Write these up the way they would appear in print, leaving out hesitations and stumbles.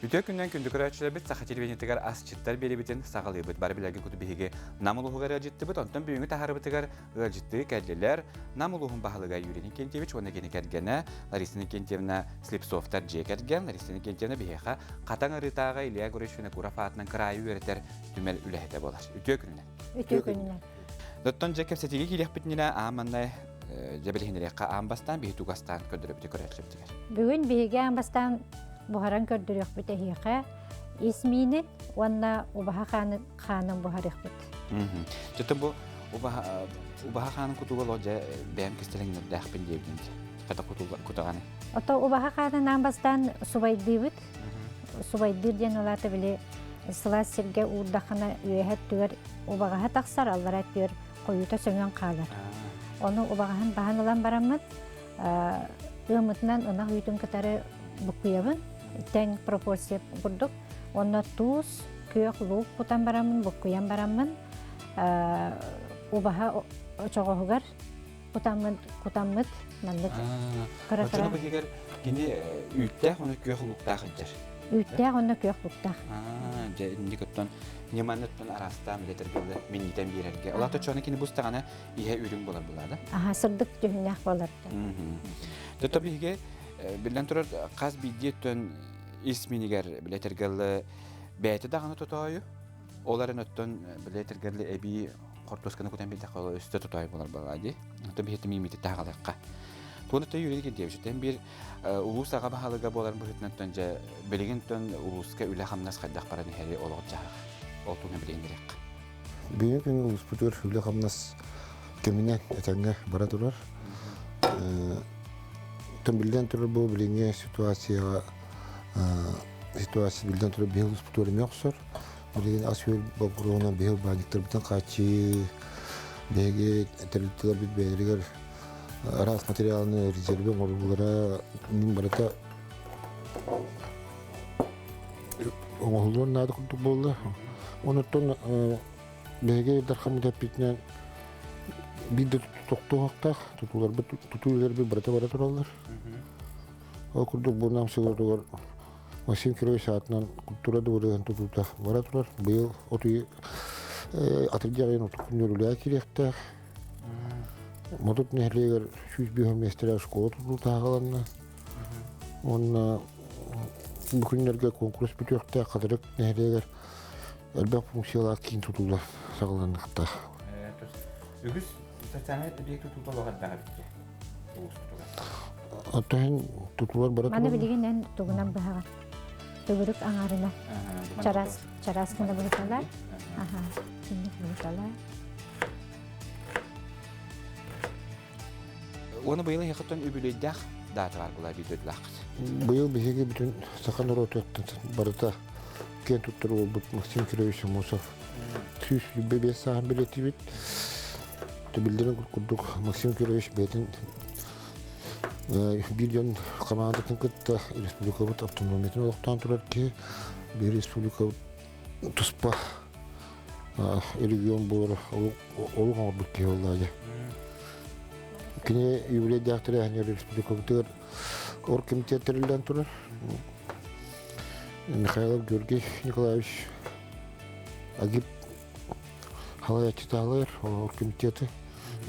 Үтүө күннэн күндү көрөөччүлэрбит Саха телевидениетыгар асчыттар биэрибитин саҕалыыбыт. Бары билэргэ куту биһиги Нам улууһугар ыалдьыттыбыт. Онтон бүгүҥҥү таһаарыбытыгар ыалдьыттыы кэллилэр. Нам улууһун баһылыга Юрий Никентьевич уонна кини кэргэнэ Лариса Никентьевна Слепцовтар дьиэ кэргэн. Лариса Никентьевна биһиэхэ Хатаҥ Арыытааҕы Илья Егорович Винокуров аатынан кыраайы үөрэтэр түмэл үлэһитэ буолар. Үтүө күнүнэн. Үтүө күнүнэн. Оттон дьэ кэпсэтиигэ киириэхпитинэ аан манна дьэ билиһиннэриэххэ аан бастаан биһи тугастаан көрдөрөбүтэ көрөөччүбүтүгэр. Бүгүн биһиги аан бастаан буһаран көрдөрүөхпүт эһиэхэ ис миинин уонна убаһа хаанын хаанын буһарыахпыт. Дьэ бу убаһа убаһа хаанын кутуга ло дьэ бэйэм кистэлэҥнэрдээхпин диэбитин хата кутаҕаны. Ото убаһа хаанын аан бастаан субайдыыбыт. Субайдыыр диэн улаата били сылаас сиргэ уурдаххына үөһэ өттүгэр убаҕаһа тахсар, аллара өттүгэр хойуута сөҥөн хаалар. Ону убаҕаһын баһан ылан бараммыт ыаммытынан ынах үүтүн кытары буккуйабын, тэҥ пропорция курдук. Онно туус, күөх луук кутан бараммын, буккуйан бараммын убаһа очоҕоһугар кутаммыт, кутаммыт маннык кыра-кыра. Быһыгар кини үүттээх уонна күөх лууктаах илдьэр. Үүттээх уонна күөх лууктаах. Дьэ инник оттон ньыманыттан араастаан билэтэргэллэр минньитэн биэрэргэ. Ол аата чону кини бустаҕына иһэ үрүҥ буолар булаада. Аха сырдык дьүһүннээх буолар. Төтө биһиги биллэн турар хас биирдии өттөн ис минигэр билэтэргэллэ бэйэтэ даҕаны тотоойу ол эрэн оттон билэтэргэллэ эбии хортуосканы кутан биэрдэххэ ол өстө тотоойу буолар буолаа дии. Оттон биһиги миимити таһаҕалыахха. Туона төй юрий Кирдиевич биир улуус аҕа баһылыга буоларын быһыытынан дьэ билигин тон улууска үлэ-хамнас хайдах баран иһэри олох дьаһах ол туһунан билиһиннэриэххэ. Бүгүҥҥү күн улууспутугар үлэ-хамнас кэминэн этэҥҥэ бара турар. Оттон биллэн турар бу билиҥҥи ситуацияҕа ситуация биллэн турар биһиги улууспутугар эмиэ охсор. Билигин ас-үөл боппуруоһунан биһиги урбаанньыктарбытын хааччыйыы, биһиги тэрилтэлэрбит бэйэлэригэр араас материалны резервэ оҥоруулара барыта оҥоһуллуон наада курдук буолла. Онуттан биһиги Дархаммыт эппитинэн биир да тохтуохтаах тутууларбыт тутуу үлэлэрбит барыта бара тураллар. Ол курдук бу Нам селотугар Максим Кирович аатынан культура дыбарыаһын тутуута бара турар. Быйыл отуй атырдьах ыйын отут күнүгэр үлэҕэ киириэхтээх. Модут нэһилиэгэр 105 миэстэлээх школа тутуута аҕаланна. Уонна бу күннэргэ куонкурус бүтүөхтээх Хатырык нэһилиэгэр элбэх функциялаах киин тутуулар саҕаланыахтаах. Үгүс социальнай объект тутуута олох элбэх эбит Оттон тутуулар бара Маны билигин эн тугунан быһаҕын? Төгүрүк аҥаарына. Чараас, чараас гына быһыталар. Аха, кинник быһыталар. Уонна быйыл эһиэхэттэн үбүлүөйдээх даата баар буолар биир дойдулааххыт. Быйыл биһиги бүтүн саха норуотуттан барыта киэн туттар уолбут Максим Кирович Аммосов 125 сааһын бэлиэтиибит. Биллэрин курдук Максим Кирович бэйэтин биир дьон хамаандатын кытта республикабыт автономиятын олохтоон турар киһи, биир республикабыт туспа регион буолар олук оҥорбут киһи буолла дьэ. Кини юбилейдаах тэрээһинигэр республикабытыгар оргкомитет тэриллэн турар. Михайлов Георгий Николаевич Агип халайааччытаалар оргкомитеты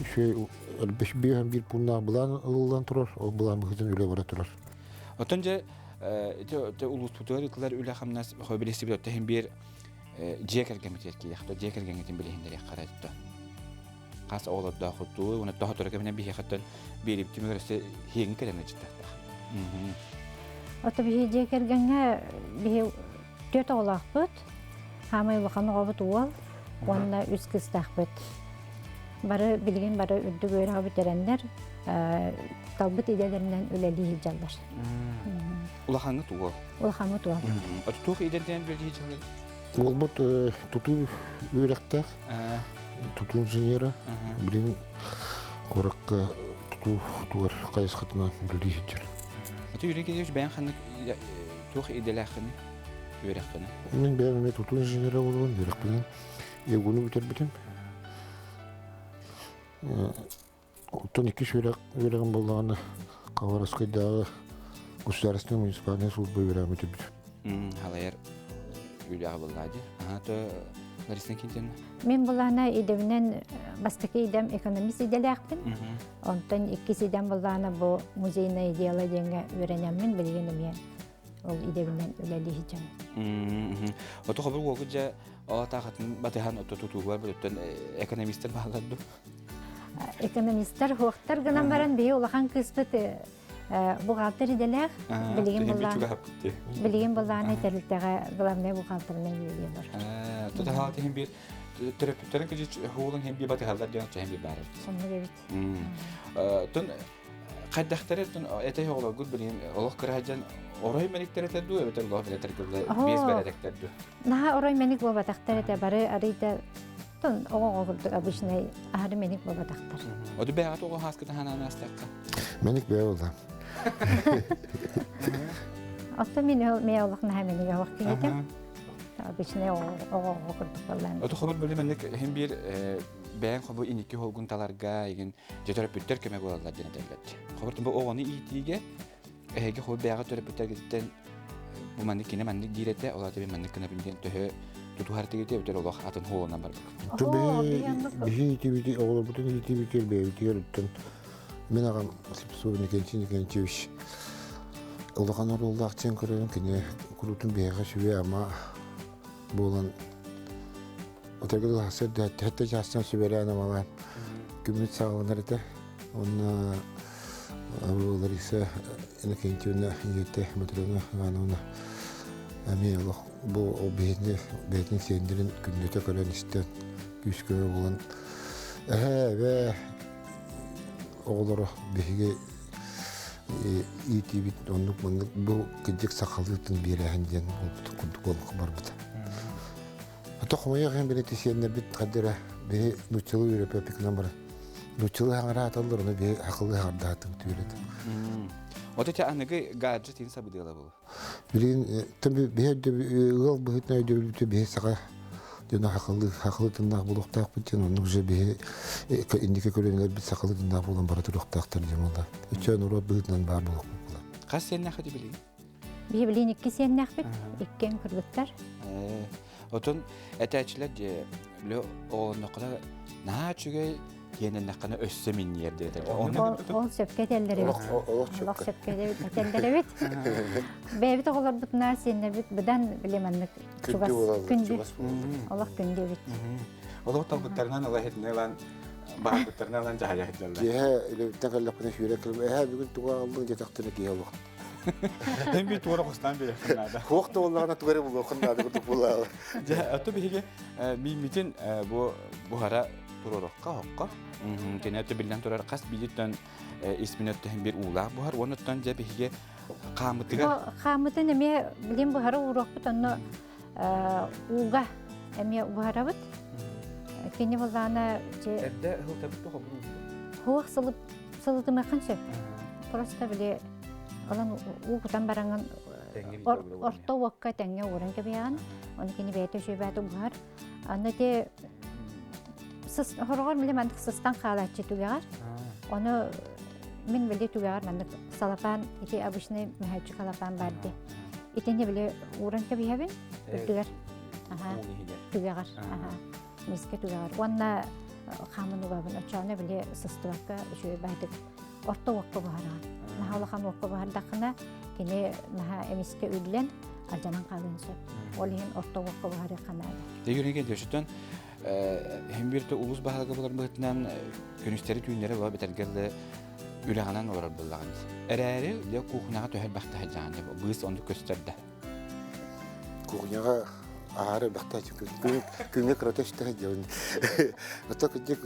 үчүгэй элбэх биир пууннаах былаан ылыллан турар, ол былаан быһыытынан үлэ бара турар. Оттон дьэ ити улууспутугар ыытыллар үлэ-хамнас билиһсибит оттон иһин биир дьиэ кэргэммитигэр киириэхтэ дьиэ кэргэҥҥитин билиһиннэриэххэ эрэ хас оҕолордооххутуй уонна тоһоторо кэминэн биһиэхэттэн биэрибит түмүгэр өссө иһиэҥи кэлэн ыдьыттахтаах. Ото биһи дьиэ кэргэҥҥэ биһи түөрт оҕолоохпут. Хаамай улахан оҕобут уол уонна үс кыыстаахпыт. Бары билигин бары үрдүк үөрэҕи бүтэрэннэр талбыт идэлэринэн үлэлии сылдьаллар. Улахаҥҥыт уол? Улахаммыт уол. Туох идэтинэн үлэлии сылдьаллар? Уолбут тутуу үөрэхтээх, тутуу инженера. Билигин куоракка тутуу тугар хайысхатынан үлэлии сылдьар. Аты Юрий Кириллович бэйэҥ ханнык туох идэлээххиний, үөрэххиний? Мин бэйэм эмиэ тутуу инженера буолабын, үөрэхпинэн ЕГУну бүтэрбитим. Оттон иккис үөрэх үөрэҕим буоллаҕына Хабаровскайдааҕы государственнай муниципальнай служба үөрэҕин бүтэрбитим. Халайар үлэҕэ буллаа дии. Аха то Лариса Никитина. Мин булаана идэбинэн бастакы идэм экономист идэлээхпин. Онтон иккис идэм буллаана бу музейное дело диэҥҥэ үөрэнэммин билигин эмиэ ол идэбинэн үлэлии сылдьабын. Ото хобур уолгут дьэ оотаахатын батыһан ото тутуугар бүттэн экономистер баалар ду? Экономистар хуохтар гынан баран биһи улахан кыыспыт бухгалтер идэлээх билигин буллаан билигин буллааны тэрилтэҕэ главный бухгалтерынан үлэлиир бар. Тутаһаал тиһин биир төрөппүттэрин кыжы хуулун хин би батыһаллар диэн чэһин би баар. Соннук эбит. Тун хайдахтары тун этэй оҕолоргут билигин олох кыраһадьан орой мэниктер этэ дуу эбэтэр олох билэтэр кылла биэс бэрэдэктэр дуу. Наһаа орой мэник буолбатахтар этэ бары арыйда тун оҕо курдук обычный аһары мэник буолбатахтар. Оду бэйэҕит оҕо хааскыта ханаан астахха. Мэник бэйэ болла. Оттон мин мэ олох наһаа мэник олох киһитим. Обычный оҕо курдук боллаан. Оту хобур били маннык хим биир бэйэҥ хобу иники холгун таларга игин дьэ төрөппүттэр көмө буолаллар диэн этэллэр. Хобур бу оҕону иитиигэ эһиги хобу бэйэҕэ төрөппүттэргититтэн бу маннык кини маннык диир этэ, ол аата маннык гынабын диэн төһө тутуһар тигити эбэтэр олох атын хуолунан барбыт. Биһи иитибити оҕолорбутун иитибитигэр бэйэбитигэр оттон мин аҕам Сипсов Никентий Никентьевич улахан оруоллаах диэн көрөбүн кини куруутун биһиэхэ сүбэ-ама буолан Отойго дылы сэттэ чаастан сүбэлээн амалаан күммүт саҕаланар этэ. Уонна Лариса Иннокентьевна ийэтэ Матрена Ивановна эмиэ олох бу биһини бэйэтин сиэннэрин күннэтэ көрөн истэн күүс-көмө буолан эһээ эбээ оҕолоро биһиги иитиибит оннук маннык бу кырдьык сахалыытын биэрээһин диэн буолбут курдук олох барбыта. Ото хомойуох иһин били сиэннэрбит хаддара биһи нууччалыы үөрэппэппит баран нууччалыы хаҥарааталлар ону биһи акыллыы хаҥардаатым түөрэтим. Вот эти аныгы гаджет ин сабыдыала был. Билигин биһи ыал быһыытынан өйдөбүлбүтү биһи саха дьоно хахылыы хахылыы тыннаах буолуохтаахпыт диэн оннук же биһи инники көлүөнэлэрбит сахалыы тыннаах буолан бара туруохтаахтар диэн буолла. Өчө норуот быһыытынан баар буолуохпут буолар. Хас сиэннээх эти билигин? Биһи билигин икки сиэннээхпит, иккиэн кыргыттар. Отон этээччилэр дьэ били оҕолонноххуна наһаа үчүгэй тиэнэннэххинэ өссө минньийэр диэтэ. Ол сөпкө этэллэр эбит. Олох сөпкө этэллэр эбит. Бэйэбит оҕолорбутунаар сиэннэрбит быдан били маннык чугас күндү. Олох күндү эбит. Олох талбыттарынан ыла иһитинэ ылан баҕарбыттарынан ылан дьаһайа сылдьаллар. Киэһэ үлэбиттэн кэллэхпинэ сүүрэ кэлим. Эһээ бүгүн тугу аҕаллыҥ диэтэхтэринэ киһи олох Эн bir туора хостаан биэриэххин наада. Хуох да буоллаҕына тугу эрэ булуоххун наада курдук буолаалы. Дьэ, ото биһиги мииммитин бу буһара туруорукка хокко. Кини өттө биллэн турар хас бииртэн ис мүнөттөһүн бир уулаах буһар. Уонуттан дьэ биһиги хаамытыгар Хаамытын эмиэ билин буһара ууруохпут онно ууга эмиэ буһарабыт. Кини буллаана Эрдэ ылтабыт тухобун. Хуох сылытымыаххын сөп. Просто били Онон уу кутан бараҥын орто уокка тэҥҥэ ууран кэбиһэҕин. Ону кини бэйэтэ үчүгэйбээтэ буһар. Аны ити хороҕор били маннык сыстан хаалааччы түгэҕэр. Ону мин били түгэҕэр маннык салапаан ити обычный мөһөөччүк салапаан баар дии. Итини били ууран кэбиһэбин үрдүгэр. Түгэҕэр. Мискэ түгэҕэр. Уонна хаамын угабын. Оччоҕуна били сыстыбакка үчүгэй баайтык орто уокка буһараҕын. Наһаа улахан уокка буһардаххына, кини наһаа эмискэ үллэн, алдьанан хаалыан сөп. Ол иһин орто уокка буһарыахха наада. Дегүнүгэ дөсүтөн хим бир улус баһылыга болар быһытынан күнүстэри түүннэри була бэтэргэлле үлэҕинэн олорор буллаҕын. Эрээри ле кухняҕа төһөр бахтаһа дьааны быыс оннук көстөр да. Кухняҕа аһары бахтаачы күҥҥэ кырата истэ дьон. Ото кырдьык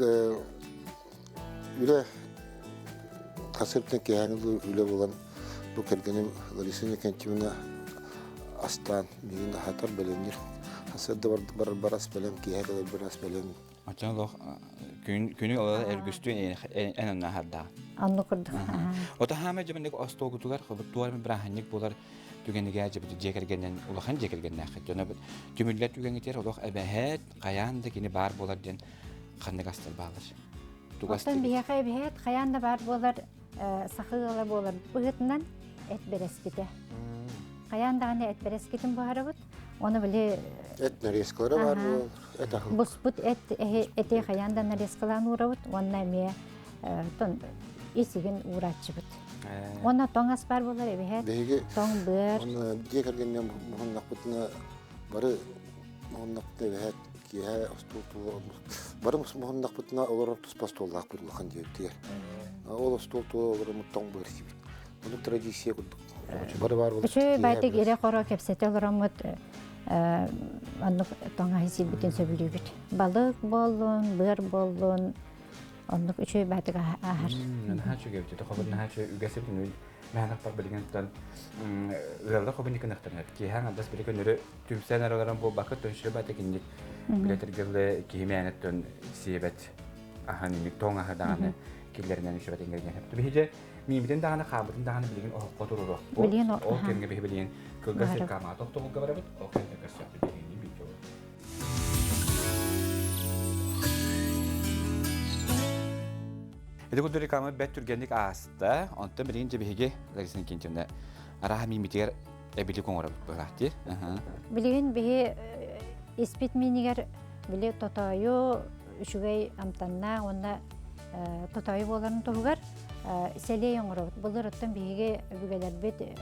Үлэ хасыртан киэһээҥи үлэ буолан бу кэргэним Лариса Иннокентьевна астаан миигин аһатар бэлэмниир. Хасырда барар барас бэлэм, киэһэ кэлэр барас бэлэм. Оччоҕо олох күнү олорор эргүстүн эн онно аһардаҕын. Оннук курдук. Ото хаама дьыбынник остуолгутугар туор бырааһынньык буолар түгэнигэ дьыбыт дьиэ кэргэннэн улахан дьиэ кэргэннээххит дьоно түмүллэр түгэҥитигэр олох эбэһээт хайаан да кини баар буолар диэн ханнык астар баалар. Оттон биһиэхэ эбиһээт хайаан да баар буолар саха ыала буолар быһыытынан эт бэрэскитэ. Хайаан даҕаны эт бэрэскитин буһарабыт. Оны били Эт нарезкалара бар буол, эт ахыл. Буспут эт эти хайаан да нарезкалаан уурабыт уонна эмиэ тон исигин уурааччыбыт. Уонна тоҥ ас бар буолар эбиһэт. Биһиги тоҥ быар. Уонна дьиэ кэргэнинэн муһуннахпытына бары муһуннахпытына эбэһээт киэһэ остуол тула бары муһуннахпытына олорор туспа остуоллаахпыт улахан дьиэбитигэр. Ол остуол тула олороммут тоҥ быар сибит. Ону традиция курдук. Бары баар буолар. Үчүгэй байтык ире-хоро кэпсэтэ олороммут оннук тоҥ аһы сиирбитин сөбүлүүбүт. Балык буоллун, быар буоллун, оннук үчүгэй байтык ааһар. Наһаа үчүгэй эбит. Хобун наһаа үчүгэй үгэс эбит. Мээнэхпэр билигин тон ыаллар хобун иккинэхтэринэр. Киэһэ аҥардас били көннөрү түмсэн эрэлэрин буолбакка төнсүрэ байтык инник билэтиргэллэ киһи мээнэттэн сиэбэт аһан инник тоҥ аһы даҕаны киллэринэн үчүгэй иҥэринэн. Биһиги Миимитин даҕаны, хааммытын даҕаны билигин оһоххо туруоруохпут. Билигин Ол кэмҥэ биһи билигин кылгас рекламаҕа тохтобулга барабыт, ол кэннэ көрсөхпүт биһигини бииргэ Ити курдук реклама бэрт түргэнник ааста. Онтон билигин дьэ биһиги Лариса Никитична арааһа миимитигэр эбилик оҥоробут быһыылаах дии. Билигин биһи испит миинигэр били тотоойу үчүгэй амтаннаах уонна тотоойу буоларын туһугар сэлиэй оҥоробут. Былыр оттон биһиги өбүгэлэрбит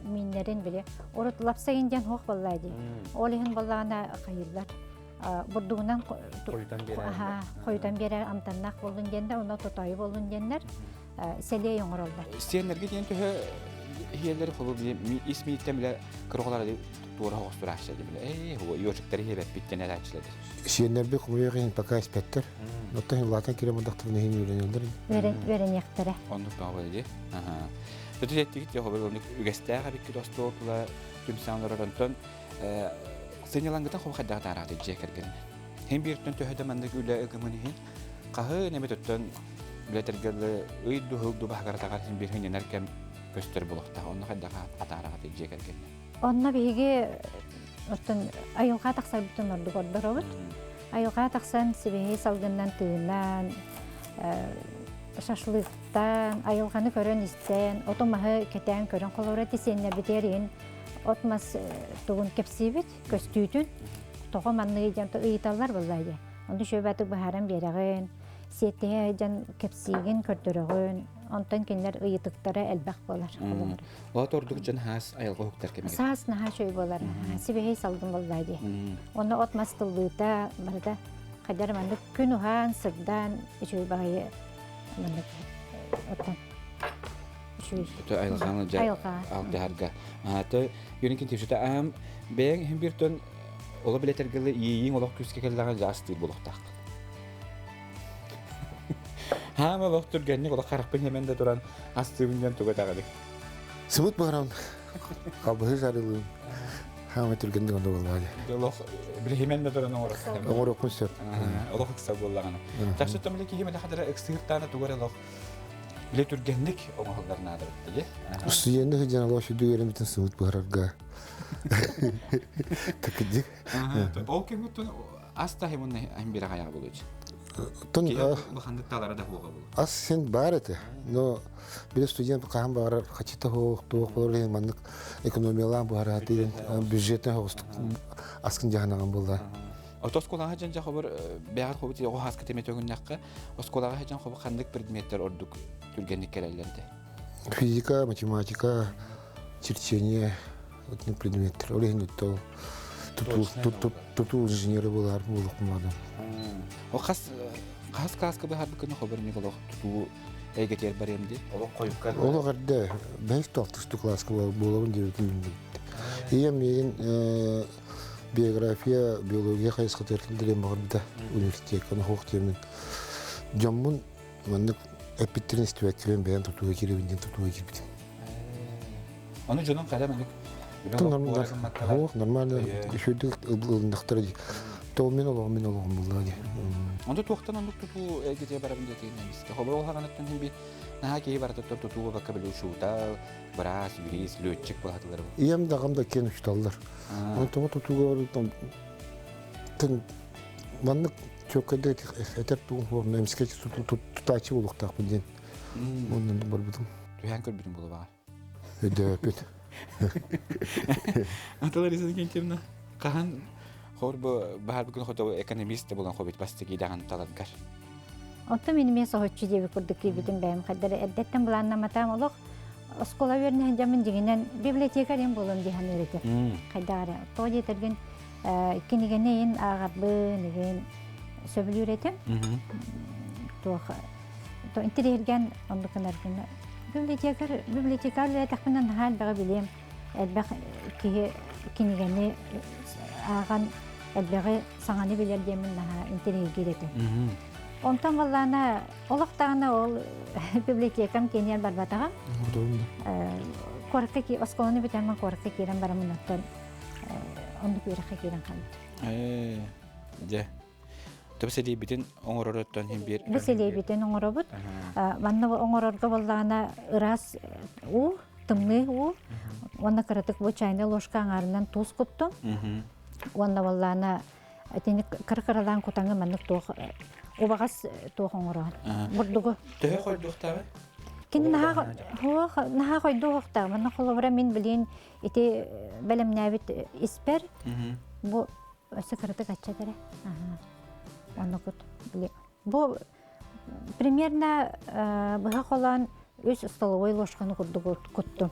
мииннэрин били урут лапсайын диэн суох буоллаа дии. Ол иһин буоллаҕына хайыыллар. Бурдугунан хойутан биэрэр амтаннаах буоллун диэннэр, онно тотоойу буоллун диэннэр сэлиэй оҥороллор. Сиэннэргэ диэн төһө иһиэллэри холу ис мииттэн билэ кырохолар туора оҕостурааччы билэ ээ ёршиктары иһэбэппиттэн эрааччылар. Сиэннэрби хомуйуох иһин пока испэттэр. Оттон улаатан киирэн бардахтарына иһин үөрэнэллэр. Үөрэниэхтэрэ. Оннук баҕа дии. Өтө эттигит хобор оннук үгэстээх эбиккит остуол тула түмсэн олорор онтон сынньалаҥҥытын хобо хайдах таарааты дьиэ кэргэнин. Хин бииртэн төһө да маннык үлэ ыгымын иһин хаһы нэмэ төттөн үлэтэргэлы ый дуһул дубаһагаратаҕар хин биир хынньанар кэм көстөр булуохтаах. Онно хайдах атаараҕаты дьиэ кэргэнин. Онно биһиги оттон айылҕа тахсарбытын ордук ордоробут. Айылҕа тахсан сибиһи салгынынан тыынан, шашлыктаан, айылҕаны көрөн-истэн, оту-маһы кэтээн көрөн холобура сиэннэрбитигэр иһин от-мас тугун кэпсиибит, көстүүтүн тоҕо манныгый диэн ыйыталлар буоллаа дии. Ону үчүгэйдик быһааран биэрэҕин, сиэттиһэ сылдьан кэпсиигин, көрдөрөҕүн. Онтон кинилэр ыйытыктара элбэх буолар. Ол ордук дьон хаас айылҕа уһуктар кэмигэр. Саас наһаа үчүгэй буолар. Сибиһэй салгын буоллаа дии. Онно от мас тыллыыта барыта хайдар маннык күн уһаан, сырдаан үчүгэй баҕайы маннык оттон үчүгэй. Өтө айылҕаны дьэ алтыһарга. Аата юрин типсите аам бэйэҥ иһин бир төн оло билетергеле иэйииҥ олох күүскэ кэллэҕэ дьаастыыр буолуохтаах. Хаам олох түргэнник олох харахпын хэмэн да туран астыыбын диэн туга этэҕэлик. Сыбыт бааран халбаһы сарылыын хаама түргэнник онно буоллаҕа Олох билиһимэн да туран оҥорор. Оҥоруохпун сөп. Олох ыкса буоллаҕына. Тахсы томли киһи мэлэ хадара ыксыыртаана тугар олох биле түргэнник оҥоһуллар наада битти. Устудьуонну сылдьан олох сүдү үөрэммитин сыбыт быһарарга. Такыдьык. Ол кэмҥэ ас таһымын эн бирэ хайаҕа булуч. Тон улаханнык талара да хуоҕа булу. Ас син баар этэ. Но били студент хаһан баҕарар хачыта хуох туох болор иһин маннык экономиялаан буһараатыйын бюджетын хоҕустук аскын дьаһанаҕын буолла. Ото оскуолаҕа дьон хобор бэҕэр хобут оҕо хаска теме төгүннэххэ оскуолаҕа дьон хобу ханнык предметтер ордук түргэнник кэлэллэр этэ. Физика, математика, черчение предметтер. Ол иһин тутуу инженеры буолар буолуохпун О хас хас кааска быһарбыккын хобор олох тутуу эйгэтигэр барыам дии. Олох хойукка. Олох эрдэ бэһис алтыстуу класска буолабын диэбитим. Ийэм миигин биография, биология хайысхатыгар киллэриэн баҕарбыта университекка хоох диэмин. Дьоммун маннык эппиттэрин истибэккэбин бэйэм тутууга киирэбин диэн тутууга киирбитим. Ону дьонуҥ хайа маннык Суох, нормально үчүгэйдик ылыннахтара дии. То мин олоҕум, мин олоҕум буоллаҕа дии. Онто туохтан оннук тутуу эйгэтигэр барабын диэтигин эмискэ. Холобур ол хаҕаныттан иһин би наһаа киһи барытыттан тутуу буолбакка били учуутал, быраас, юрист, лүөччүк буолатылар. Ийэм да аҕам да киэн учууталлар. Онтон тутууга тын маннык чөккөйдө этэр тугум хуорна эмискэ тутааччы буолуохтаахпын диэн. Оннун барбытым. Түһээн көрбүтүм буолуо баҕар. Өйдөөппүт. Ата Лариса Иннокентьевна, хаһан хор бу баһар бүгүн хоту экономист булан хобит бастыки даҕан таларгар. Оттон мин эмиэ соһуччу диэби курдук киирбитим бэйэм хайдары эрдэттэн былааннаматаам олох оскуола үөрэнэ сылдьаммын дьиҥинэн библиотекарь буолуом дии саныыр этим. Хайдаары тоҕо диэтэргин кинигэни ин ааҕарбын игин сөбүлүүр этим. Туох интириэһиргээн оннук гынарбын. Библиотекарь библиотекарь үлэлээтэхпинэ наһаа элбэҕи билиэм. Элбэх киһи кинигэни ааҕан элбэҕи саҥаны билэр диэммин наһаа интэриэһиргиир этим. Онтон буоллаана олох даҕаны ол библиотекам киэниэр барбатаҕым. Куоракка оскуоланы бүтэрмэн куоракка киирэн бараммын оттон оннук үөрэххэ киирэн хаалбытым. Дьэ. Төбө сэлиэбитин оҥорор оттон иһин биир. Бу сэлиэбитин оҥоробут. Манна оҥорорго буоллаҕына ыраас уу, тымныы уу. Уонна кыратык бу чайная ложка аҥаарынан туус куттум. Уонна буоллаҕына итини кыра-кыралаан кутаҥы маннык туох убаҕас туох оҥороон. Бурдугу. Төһө хойдуохтааҕый? Кини наһаа хуох наһаа хойдуохтаах. Манна холобура мин билин ити бэлэмнээбит испэр бу өссө кыратык аччат эрэ. Оннукут били бу примерно быһа холоон үс столовой ложканы курдук куттум.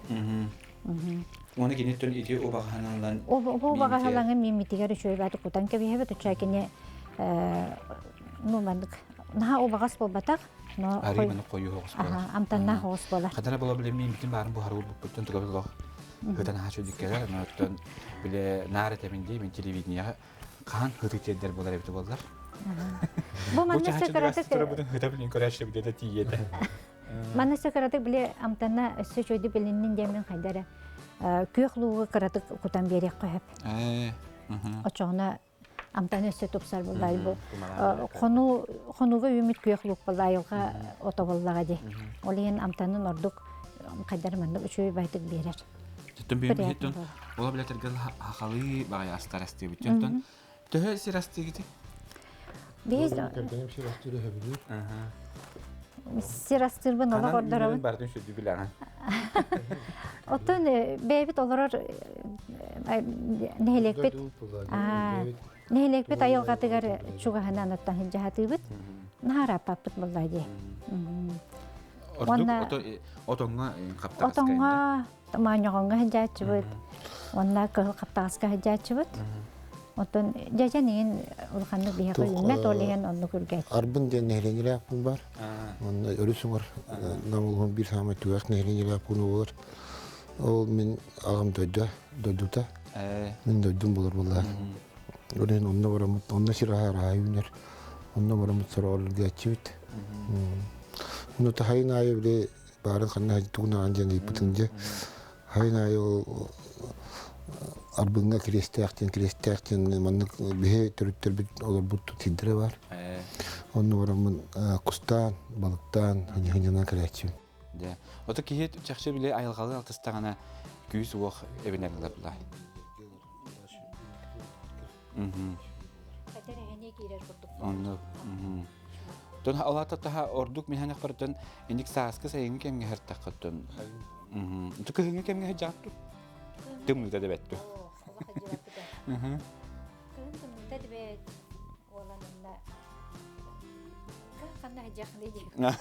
Уонна киниттэн ити убаҕаһаналан Бу убаҕаһалаҥы мииммитигэр үчүгэй бааты кутан кэбиһэбит. Уча кини ну маннык наһаа убаҕас буолбатах, но арыы маны хойуу хоҕус буолар. Амтаннаах оҕус буолар. Хатара була биле мииммитин баарын буһарыы булбуппуттан туга билох Хытан аһа чөдүккэлэр, оттон биле наар этэмин дии, мин телевидениеҕа хаһан хытыы тиэрдэр буолар эбит буоллар. Бу манна сөкөратык хыта билин көрөөччү биле тиийиэтэ. Манна сөкөратык биле амтана өссө чөйдү билиннин диэмин хайдара күөх луугу кыратык кутан биэриэххэ сөп. Очоҕуна амтан өссө тупсар буоллай бу хону хонууга үүмүт күөх луук буолла айылҕа ото буоллаҕа дии. Ол иһин амтанын ордук хайдар маннык үчүгэй байтык биэрэр. Түттүн биһиттэн ола билэтэргэ хахалыы баҕай астар астыыбыт. Түттүн төһө сир астыыгыты? Биһиз Кэргэним сир астыыры сөбүлүүр. Сир астыырбын олох ордоробун. Бардын сүдү билэҕин. Оттон бэйэбит олорор нэһилиэкпит нэһилиэкпит айылҕатыгар чугаһынан оттон сылдьаһатыыбыт. Наһаа ырааппаппыт буолла дии. Ордук отоҥҥо хаптаҕаска Отоҥҥо моонньоҕоҥҥо сылдьааччыбыт. Уонна кыһыл хаптаҕаска сылдьааччыбыт. Оттон дьэдьэн иһин улаханнык биһиэхэ үүммэт, ол иһин оннук үргээччи. Арбын диэн нэһилиэнньэлээх пуун бар. Онно өрүс уҥар Нам улууһун биир саамай түгэх нэһилиэнньэлээх пууна буолар. Ол мин аҕам дойду, дойдута. Мин дойдум буолар буоллаах. Ол иһин онно бараммыт, онно сир аһа арааһа үүнэр. Онно бараммыт сороҕор үргээччибит. Ону таһайын аайы били баарын ханна тугун диэн ыйыппытын дьэ Хайын аайы ол Арбыҥҥа Кириэстээх диэн Кириэстээх диэн маннык биһи төрүттэрбит олорбут сирдэрэ бар. Онно бараммын кустаан, балыктаан, хынньанан кэлээччибин. Дьэ, ото киһи чахчы били айылҕалыы алтыстаҕына күүс-уох эбинэр ылар Оннук. Тон алата таха ордук миһанах бартан иник сааскы сайыҥҥы кэмҥэ хартаххыттан. Ту кыһыҥҥы кэмҥэ сылдьаҕыт Тымныыта да бэтту. Кыһын тымныыта дебет уолан онно ханна сылдьаххыный диэн.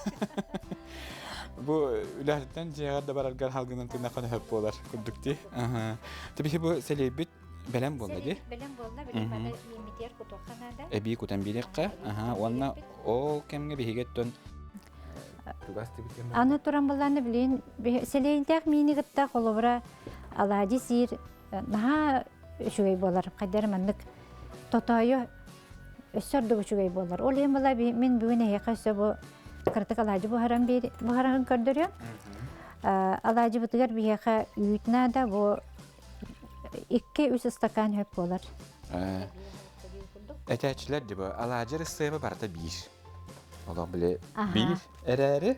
Бу үлэһиттэн дьиэҕэр да бараргар халгынан тыынаххына хөп буолар курдук дии. Тибиһи бу сэлиэйбит бэлэм буолла дии. Бэлэм буолла, бэлэм бары мииммитигэр кутуохха наада. Эбии кутан биэриэххэ. Аха, уонна ол кэмҥэ биһиги өттөн тугас Аны туран буллааны билин сэлиэйдээх миини кытта холобура алаадьы сиир наһаа үчүгэй буолар. Хайдары маннык тотоойу өссө ордук үчүгэй буолар. Ол иһин була мин бүгүн эһиэхэ өссө бу кыратык алаадьы буһаран буһаран көрдөрүөм. Алаадьыбытыгар биһиэхэ үүт наада. Бу 2-3 ыстакаан хөп буолар. Этээччилэр дии бу алаадьы ырысыаба барыта биир. Олох били биир эрээри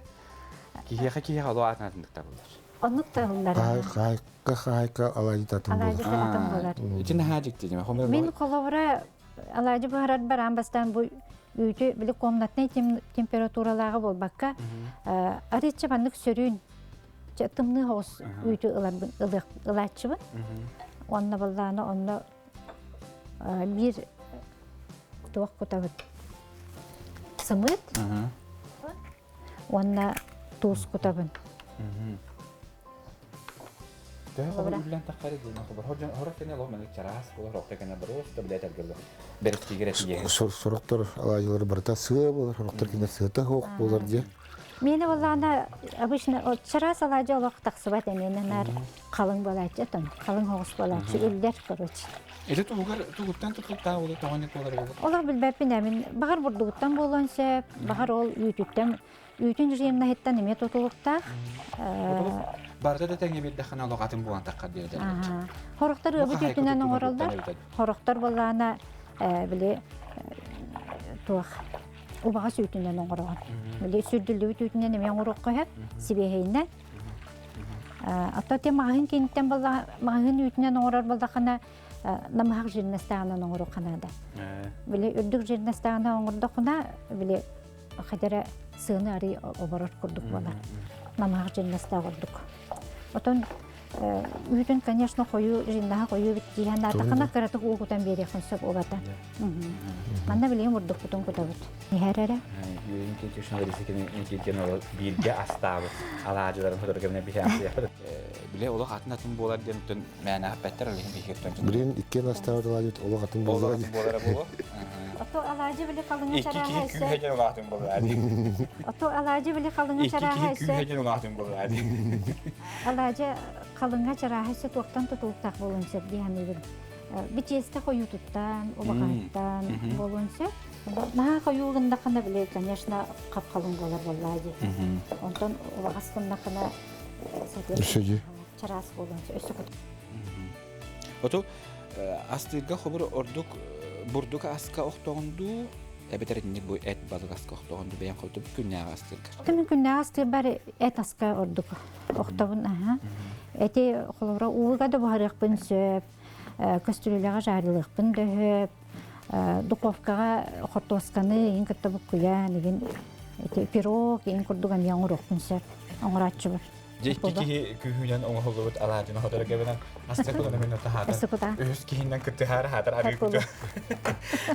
киһиэхэ киһиэхэ олох атын атыннык табыллар. Оннук табыллар. Хаайка хаайка алаадьы атын буолар. Алаадьы атын буолар. Ити наһаа дьикти дии. Мин холобура алаадьы буһарарбар аан бастаан бу үүтү били комнатнай температуралааҕы буолбакка арыычча маннык сөрүүн. Тымныы хоҕус үүтү ыларбын ылааччыбын. Онно баллаана онно биир туох кутабыт сымыыт уонна туус кутабын. Төһө хобор үллэн таххары диэн хобор хорох кэнэ олох маннык чараас буолар орто кэнэ боруоста билэ этэргэллэр бэрэстиигэр этигэ. Сорохтор алаадьылары барыта сыа буолар, сорохтор кинилэр сыата суох буолар диye. Миэнэ буоллаҕына обычно чараас алаадьы олох тахсыбат эмиэнэ наар халыҥ буолааччы отон халыҥ оҕус буолааччы үллэр короче. Ити тугугар тугуттан тутулуктаах буолуо тоҕо буолар буолуо? Олох билбэппин эмин баҕар бурдугуттан буолуон сөп, баҕар ол үүтүттэн үүтүн жирнаһыттан эмиэ тутулуктаах. Барыта да тэҥҥэ биэрдэххинэ олох атын буолан таххар диэтэ. Хорохтор ыабыт үүтүнэн оҥороллор. Хорохтор буоллаҕына били туох убаҕас үүтүнэн оҥороҕун. Били сүрдүллүбүт үүтүнэн эмиэ оҥоруохха сөп, сибиэһэйинэн. Ото те маҕаһыын киниттэн буолла маҕаһыын үүтүнэн оҥорор буоллаххына намыһах жирностааҕынан оҥоруохха наада. Били үрдүк жирностааҕынан оҥордоххуна били хадара сыаны арый оборор курдук буолар. Намыһах жирностаах ордук. Отон үүтүн, конечно, хойуу жирнаһа хойуу бит дииһэн наатахына кыратык уу кутан биэриэххин сөп убата. Манна билигин бурдукпутун кутабыт. Иһэр эрэ. Юрий Никитич Никитин бииргэ астаабыт алаадьыларын сотору кэминэ биһиэхэ Биле олох атын атын буолар диэн түн мээнэ аппеттер алиһин биһиэттэн. Билин иккиэн астаабыт алаадьыт олох атын буолар. Олох атын буолара буолуо. Ото алаадьы били халыҥа чарааһа Икки киһи күүһэ диэн улаатын буолар. Ото алаадьы били халыҥа чарааһа Икки киһи күүһэ диэн улаатын буолар. Алаадьы халыҥа чарааһа өссө туохтан тутулуктаах буолуон сөп дии саныыбын. Бичиэстэ хойуутуттан, убаҕаһыттан буолуон сөп. Наһаа хойуу гыннаххына, били, конечно, хап-халыҥ буолар буоллаа дии. Онтон убаҕас гыннаххына, чараас буолуон сөп. Өссө Оту астыырга хобур ордук бурдук аска охтоҕун дуу, эбэтэр итинник бу эт балык аска охтоҕун дуу бэйэҥ хоту күннээҕи астыырга. Күн күннээҕи астыырбар эт аска ордук охтобун аха. Эти холобура ууга да буһарыахпын сөп, көстүрүүлэҕэ жарилыахпын да сөп, духовкаҕа хортуосканы иин кытта буккуйан, игин ити пирог иин курдук эмиэ оҥоруохпун сөп, оҥорооччубун. Дьэ икки киһи күүһүнэн оҥоһуллубут алаадьыны хоторо кэбинэн астык кутан таһаатар. Үһүс киһинэн кыттыһаары хаатар арыы куту.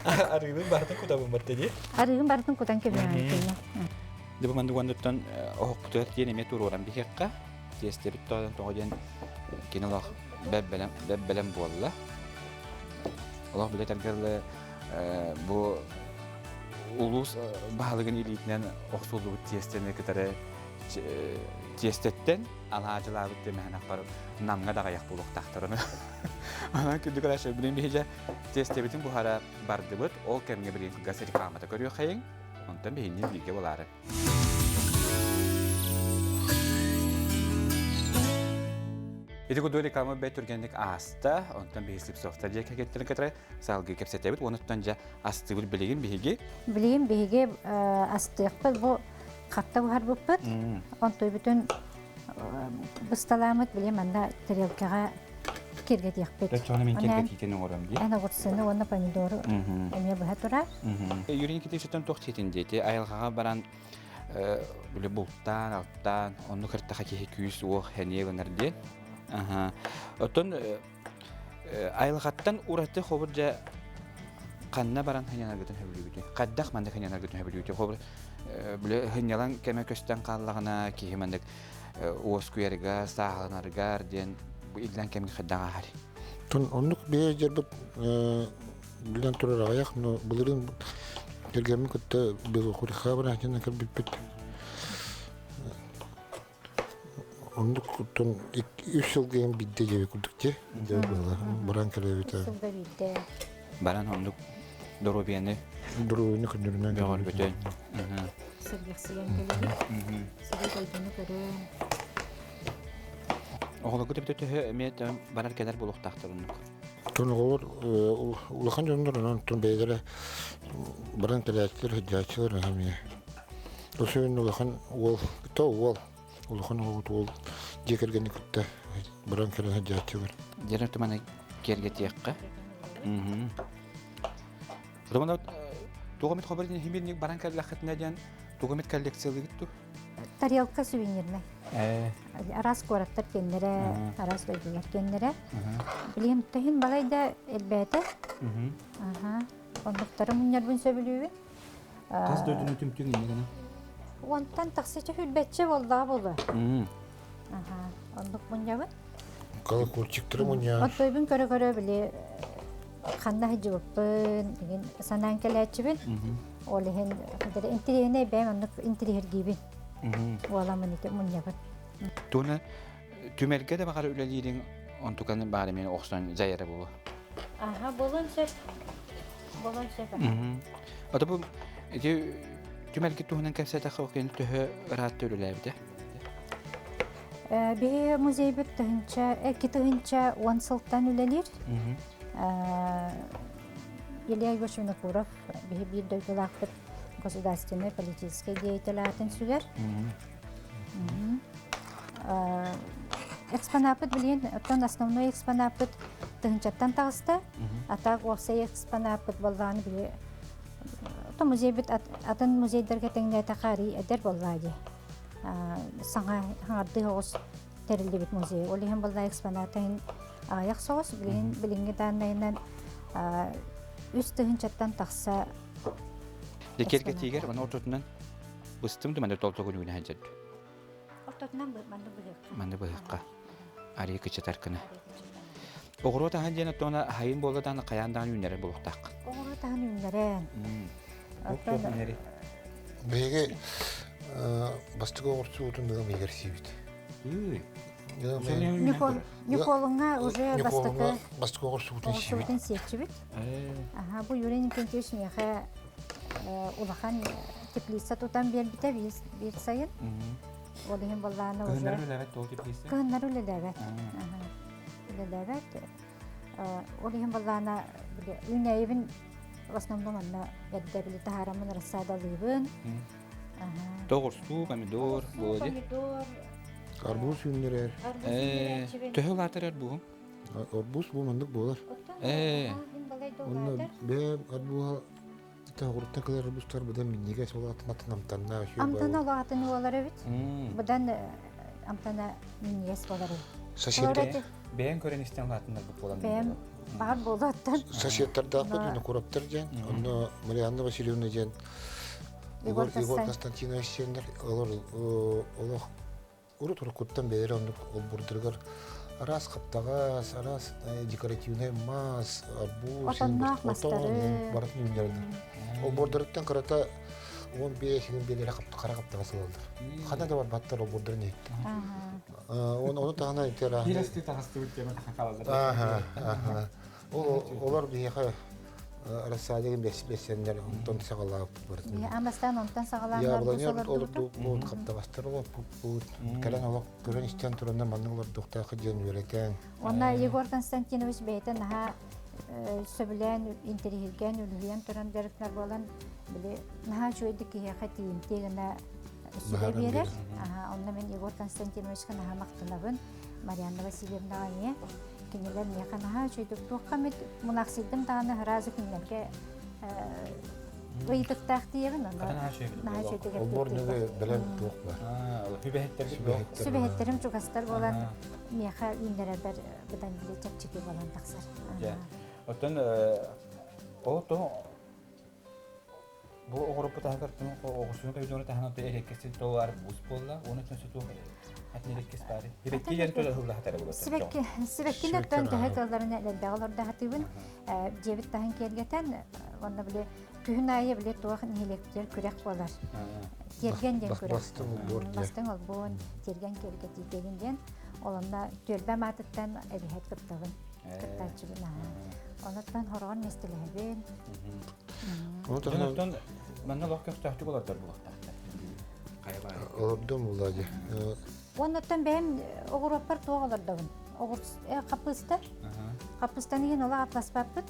Арыыбын барытын кутабын барта дии. Арыыбын барытын кутан кэбиһэҕин. Дьэ бу маннык уоннуттан оһохпутугар тиэн эмиэ туруоран биһиэххэ. Тиэстэбит тоҕо тоҕо диэн кини олох бэп-бэлэм бэп-бэлэм буолла. Олох билэ тэлгэллэ бу улуус баһылыгын илиитинэн охсуллубут тиэстэни кытары тиэстэттэн алаадьылаабыт тэмэһэнэхпар намҥа даҕайах буолуохтаахтар. Онон күндү көрөөччү билин биһиги тиэстэбитин буһара бардыбыт. Ол кэмҥэ билин кылгас рекламата көрүөххэйиҥ. Онтон биһинни бииргэ буолаары. Ити курдук реклама бэт түргэнник ааста. Онтон биһи Слепцовтар дьиэ кэргэттерин кытары салгыы кэпсэтэбит. Онуттан дьэ астыыбыт билигин биһиги. Билигин биһиги астыахпыт бу хатта буһарбыппыт. Онтуйбутун бысталаамыт били манна тарелкаҕа киргэтиэхпит. Чону мин киргэтиитин оҥором дии. Эн огурцыны уонна помидору эмиэ быһа турар. Юрий Никитичтэн туох тиэтин диэти айылҕаҕа баран били бултаан, алтаан, онну кыртаха киһи күүс уох хэниэ гынар диэн. Оттон айылҕаттан ураты хобур дьэ ханна баран хынньанаргытын сөбүлүүгүтүй? Хайдах маннык хынньанаргытын сөбүлүүгүтүй? Хобур били хынньалаҥ кэмэ көстөн хааллаҕына киһи маннык уоскуйарыгар, сааһыланарыгар диэн бу иллэҥ кэмҥэ хайдах ааһарый? Тон оннук бэйэ дьарбыт билэн турар аҕыйах, но былырыын кэргэммин кытта Белохурихаҕа баран кэлбиппит. Оннук оттон үс сылга иһин биирдэ диэби курдук дии. Баран кэлэбитэ. Сылга биирдэ. Баран оннук доруобуйаны доруобуйаны көннөрүнэн бөҕөргөтөн. Сэргэхсийэн кэлэбит. Сири дойдуну көрөн. Оҕолорго төбөтө төһө эмиэ барар кэлэр буолуохтаахтар оннук. Тон оҕолор улахан дьоннор онон тон бэйэлэрэ баран кэлээччилэр, сылдьааччылар эмиэ. Осуйун улахан уол, то уол, улахан уол уол дьиэ кэргэни кытта баран кэлэн сылдьааччылар. Дьэрэ туманы киэргэтиэххэ. Тумана туох эмит хобар химирник баран кэллэххитинэ диэн туох эмит коллекциялыгыт ту? Тарелка сувенирнай. Араас куораттар киэннэрэ, араас дойдулар киэннэрэ. Билигин таһын балай да элбээтэ. Оннуктары мунньарбын сөбүлүүбүн. Хас дойдуну түмтүҥ инньэ гына? Уонтан тахса сүүрбэччэ буоллаҕа буолуо. Оннук мунньабын. Колокольчиктары мунньаар. Оттойбун көрө-көрө били ханна сылдьыбыппын, игин санаан кэлээччибин. Ол иһин интириэһинэй бэйэм оннук интириэһиргиибин. Уоламмын ити мунньабын. Туна түмэлгэ да баҕар үлэлиириҥ онтуканы баары мен охсон дьайара буолуо. Аха, буолуон сөп. Буолуон сөп. Ата бу ити түмэлгэ туһунан кэпсээтэххэ ол төһө ыраатта үлэлээбитэ? Биһи музейбит тыһынча, 2010 сылтан үлэлиир. Илья Егорович Винокуров биһи биир дойдулаахпыт государственный политическай деятель аатын сүгэр. Экспонаппыт билигин оттон основной экспонаппыт тыһынчаттан таҕыста. А так уопсай экспонаппыт боллааны били то музейбит атын музейдарга тэҥнээтэххэ арый эдэр боллаа дии. Саҥа хаҥардыы оҕус тэриллибит музей. Ол иһин боллаа экспоната иһин аҕыйах соҕус. Билигин билиҥҥи дааннайынан 3 тыһыынчаттан тахса Декерге маны ортотунан быстым да манна толтогун үүнэ сылдьар. Ортотунан манны быһыахха. Манны быһыахха. Арыы кычатар кына. Оҕуруот аһын диэн оттоҕуна хайын буолла даҕаны хайаан даҕаны үүннэрэр буолуохтаах. Оҕуруот аһын үүннэрэн. Биһиги бастакы оҕурсуутун ыам ыйыгар сиибит. Ньукуолуҥҥа уже бастакы бастакы оҕурсуутун сиибит. Оҕурсуутун сиэччибит. Аха, бу Юрий Никитич миэхэ улахан теплица тутан биэрбитэ биир сайын. Ол иһин боллаана уже Кыһыннары үлэлээбэт ол теплица? Кыһыннары үлэлээбэт. Үлэлээбэт. Ол иһин боллаана үүнээйибин в основном манна эрдэ били таһаараммын рассадалыыбын. Оҕурсуу, помидор, буолуо Помидор. Арбуз үүннэрэр. Төһө улаатар арбуһуҥ? Арбуз бу маннык буолар. Онно бэйэм арбуһа оҕуруттан кэлэр арбузтар быдан минньигэс ол атын амтаннаах Амтана улаатын буолар эбит. Быдан амтана минньигэс буолар эбит. Соседтар Бэйэҥ көрөн истэн улаатыннарбыт буолан. Бэйэм баар буолуоттан. Соседтардаахпыт Винокуровтар диэн. Онно Марианна Васильевна диэн Егор Егор Константинович сиэннэр олор олох урут уруккуттан бэйэлэрэ оннук олбуордарыгар араас хаптаҕас, араас декоративнай мас, арбуз, Отонноох мастары барытын үүннэрэллэр. Олбуордарыттан кырата 15 иһин биэлэрэ хара хаптаҕас ылаллар. Хана да барбаттар олбуордарын иһиттэн. Ону таһынан ити Биир астыы таҕыстыбыт диэн хаалаллар. Олор биһиэхэ рассадигын бэссэннэр онтон саҕалаабыт барытын. Амастан онтон саҕалаан Яблоня олордубут, хаптаҕастар олорбуппут. Кэлэн олох көрөн истэн туранна маннык олордуохтаах диэн үөрэтэн. Онна Егор Константинович бэйэтэ наһаа сөбүлээн, интэриэһиргээн, үлүһүйэн туран дьарыктанар буолан, били наһаа үчүгэйдик киһиэхэ тиийимтиэ гына сүбэ биэрэр. Онно мин Егор Константиновичка наһаа махтанабын. Марианна Васильевнаҕа эмиэ кинилэр миэхэ наһаа үчүгэйдик туохха эмит мунахсыйдым даҕаны сразу кинилэргэ ыйытыктаах тиийэбин онно наһаа үчүгэйдик Олбор нөҥүө бэлэм туох бар. Сүбэһиттэрбит Сүбэһиттерим чугастар буолан миэхэ үүннэрэрбэр быдан били чэпчэки буолан тахсар. Оттон ол то бу оҕороппут таһыгар оҕусуну көйдөрө таһынан эрэккесин тоҕо арбуз буолла уонна сутуох атын эрэккес баары сибэкки диэн төлө хыллаһатара буолар Сибэкки сибэккини оттон төһө кыалларына элбэҕи олордоһатыыбын дьиэбит таһын киэргэтэн уонна били күһүн аайы били туох нэһилиэктэр күрэх буолар тиэргэн диэн күрэх Бастыҥ олбуор диэн. Бастыҥ олбуон тиэргэн киэргэтиитэгин диэн олонно түөлбэ маатыттан эбиһэт кыттабын кыттааччыбын аһа онуттан хороҕон миэстэлэһэбин. Ону таһынан Оттон манна олох көхтөөхтүк олордор буолуохтаахтар. Хайа баар. Олордум булла дии. Оннуттан бэйэм оҕуруоппар туох олордобун? Хаппыыста. Хаппыыстаны иһин ола атласпаппыт.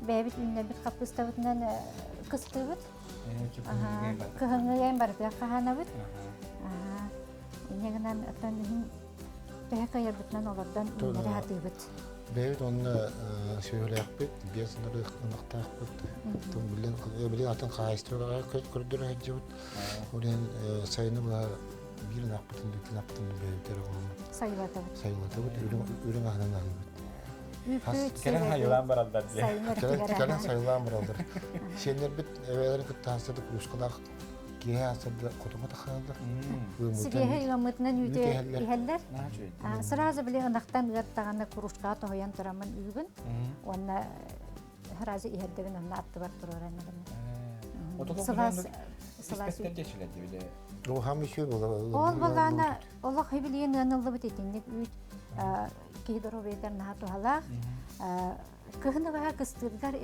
Бэйэбит үүннэрбит хаппыыстабытынан кыстыыбыт. Кыһыҥҥы эм барытыгар хаһаанабыт. Инньэ гынан оттон иһин төһө кыайарбытынан олордон үүннэрэ сатыыбыт. Бэйэбит онно сүөһүлээхпит, биэс ынахтаахпыт. Билин атын хаһаайыстыбаҕа көрдөрө сылдьыбыт. Ол иһин сайыны быһа Биир ынахпытын, икки ынахпытын бэйэбитигэр оҕоломмут. Сайылатабыт. Сайылатабыт, үрүҥ аһынан аһыыбыт. Кэлэн хайылаан бараллар дии. Кэлэн сайылаан бараллар. Сиэннэрбит эбээлэрин кытта аастарды куруускалаах киэһэ аастарда хотуҥа тахсаллар. Сибиэһэй ыаммытынан үүтү иһэллэр. Сразу били ынахтан ыаттаҕына кружкаҕа тоһуйан тураммын үүгүн. Уонна сразу иһэрдэбин онно аттыбар туруоран Сылаас сылаас Ол балаана олох хибилиэн ыаныллыбыт итинник үүт киһи доруобуйатыгар наһаа туһалаах. Кыһын баһа кыстыыргар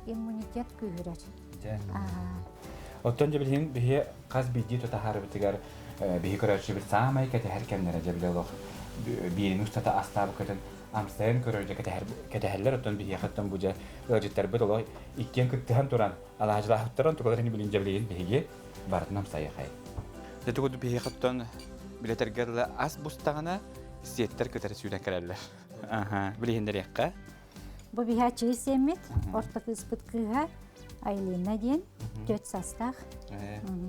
иммунитет күүһүрэр. Оттон дьэ билигин биһи хас биирдии тутаһарыбытыгар биһи көрөөччүбүт саамай кэтэһэр кэмнэрэ дьэ били олох биирин устата астаабыккытын амсайан көрөр дьэ кэтэһэллэр оттон биһиэхэ оттон бу дьэ ыалдьыттарбыт олох иккиэн кыттыһан туран алаадьылаабыттарын тугаларын билин дьэ билигин биһиги барытын амсайыахай. Дьэ тугу биһиэхэ оттон билэтэргэ дылы ас бустаҕына сиэттэр кытары сүүрэн кэлэллэр. Аха, билиһиннэриэххэ. Бу биһээччиги сиэммит, орто кыыспыт кыыһа Айлина диэн, түөрт саастаах.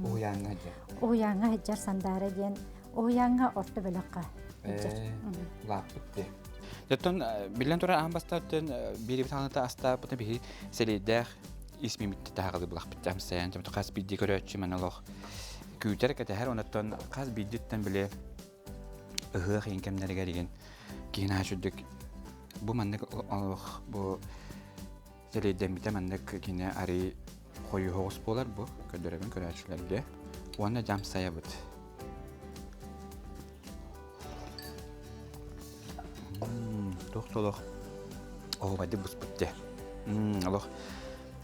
Уһуйааҥҥа сылдьар. Уһуйааҥҥа сылдьар Сандаара диэн уһуйааҥҥа орто бөлөххө сылдьар. Улааппыт дии. Оттон биллэн турар аан бастаан биирибит хаҥата астаабыта биһи сэлиэйдээх ис мимитти таһаҕалы булахпыт амсайан хас биирдии көрөөччү маны олох күүтэр кэтэһэр онуттан хас биирдиттэн били ыһыах иин кэмнэригэр игин киһи наһаа үрдүк бу маннык олох бу сэлиэйдэммитэ маннык кини арый хойуһоҕус буолар бу көрдөрөбүн көрөөччүлэргэ уонна дьамсайабыт туох толох оһуобайдык буспут дьэ олох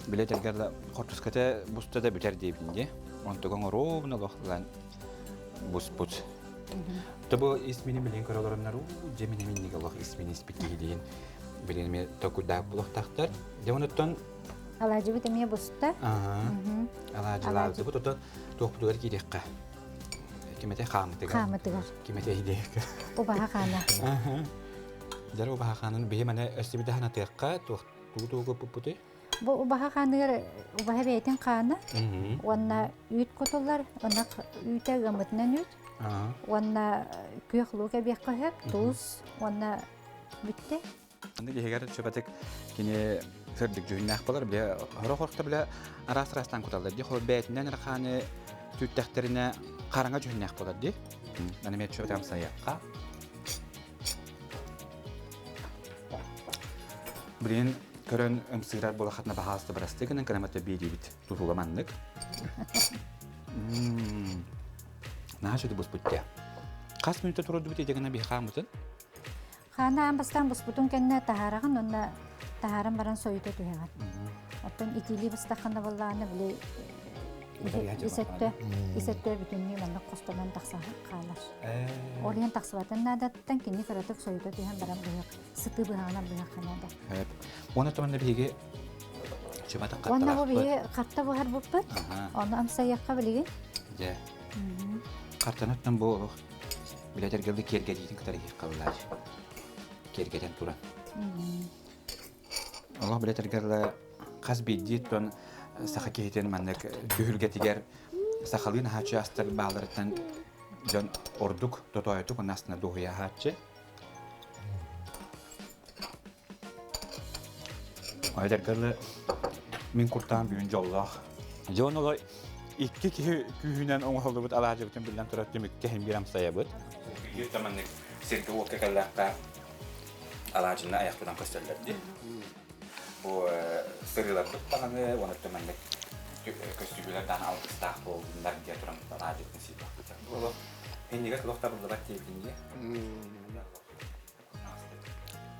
билэ этэргэр хортуската буста да бүтэр диэбин дии онтуган оруобуна олох ылан буспут. Тобу ис мини билин көрө олороннор уу дьэ мин миннигэ олох ис мини испит киһи диин билин эми токуйдаах булуохтаахтар. Дьэ онуттан Алаадьыбыт эмиэ буста. Алаадьылаабыт оттон туохпутугар киириэххэ. Кимэтэ хаамытыгар. Хаамытыгар. Кимэтэ идиэххэ. Убаһа хаана. Дьэр убаһа хаанын биһи маны өссө ханатыахха туох тугу тугу пуппутуй? Бу убаһа хааныгар убаһа бэйэтин хаана уонна үүт кутуллар, ынах үүтэ ыаммытынан үүт уонна күөх луук эбиэххэ сөп, туус уонна бүттэ. Аны иһигэр чөпөтүк кини сырдык дьүһүннээх болар, биле хорох-хорохто биле араас-араастаан куталлар ди, хол бэйэтинэн хааны түүттэхтэринэ хараҥа дьүһүннээх болар ди. Аны мен чөпөтүк амсайыахха. Билин көрөн ымсыырар буолахатына баһаалыста бырастыы гынан кырамата биэриибит тутула маннык. Наһаа сүдү буспут дьэ. Хас мүнүүтэ турурдубут ити гына биһи хааммытын? Хаана аан бастаан буспутун кэннэ таһаараҕын уонна таһааран баран сойута түһэҕин. Оттон итиилии быстаххына буоллаҕына били ис өттө ис өттө бүтүннүү маннык хостонон тахса хаалар. Ол иһин тахсыбатын наадаттан кини кыратык сойута түһэн баран быһах сытыы быһаҕынан быһахха наада. Уонна томанна биһиги чумата Уонна бу биһиги харта буһарбыппыт. Ону амсайыахха билигин. Дьэ. Хартанаттан бу билэтэргэлди киэргэтиитин кытары иһиэххэ Киэргэтэн туран. Олох билэтэргэллэ хас биирдии тон саха киһитин маннык түһүлгэтигэр сахалыы наһааччы астар бааларыттан дьон ордук тотоойутук уонна астына дуоһуйа аһааччы. Айдаргалы мин куртаан бүгүн дьоллоох. Дьон олой икки киһи күүһүнэн оҥоһуллубут алаадьыбытын биллэн турар түмүккэ иһин биир амсайабыт. Биир таманнык сиргэ уокка кэллэххэ алаадьыны айахпынан көстөллөр дии. Бу сырыыларбыт даҕаны уонна маннык көстүүһүлэр даҕаны алгыстаах буоллуннар диэн туран алаадьыбытын сиэбэхпит. Олох иннигэр олох табыллыбат диэбитин дии.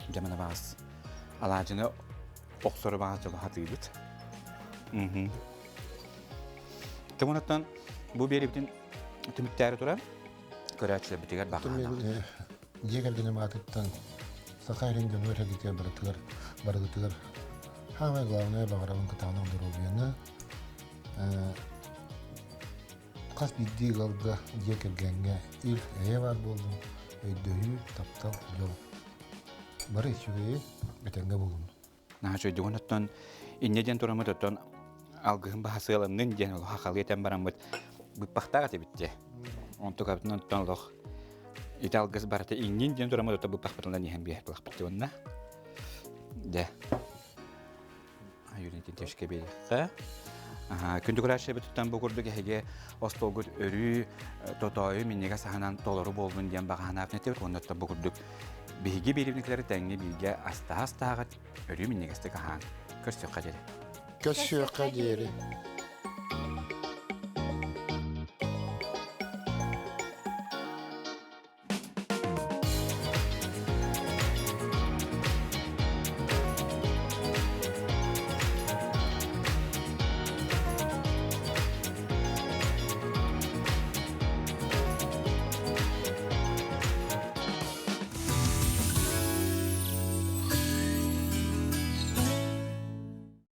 Дьэ маны баас алаадьыны охсору баас дьолу хатыыбыт. Тымынаттан бу биэрибитин түмүктээри туран көрөөччүлэрбитигэр баҕанаах. Дьиэ кэргэним аатыттан Саха сирин дьонугар сэргэтигэр барытыгар барыгытыгар самое главное баҕарабын кытаанах доруобуйаны хас биирдии ыалга дьиэ кэргэҥҥэ ил эйэ баар буоллун өйдөһүү таптал дьол бары үчүгэйи этэҥҥэ буолун Наһаа үчүгэйдик оттон инньэ диэн тураммыт оттон алгыһын баһа сыаланнын диэн олох хахалыы этэн бараммыт быппахтаах этибит дии. Онтукабытын онтон олох ити алгыс барыта иҥнин диэн тураммыт оттон быппахпытынан иһэн биэһэр былахпыт уонна дэ Юрий Тинтешке биэриэххэ. Күндү көрөөччүлэрбититтэн бу курдук эһиги остуолгут өрүү тотоойу минньигэс аһынан толору буоллун диэн баҕа санаабын этэбит. Уонна бу курдук биһиги биэриибитинкилэри тэҥҥэ бииргэ астаһа астаһаҕыт өрүү минньигэстик аһаан көрсүөххэ диэри. Көрсүөххэ диэри.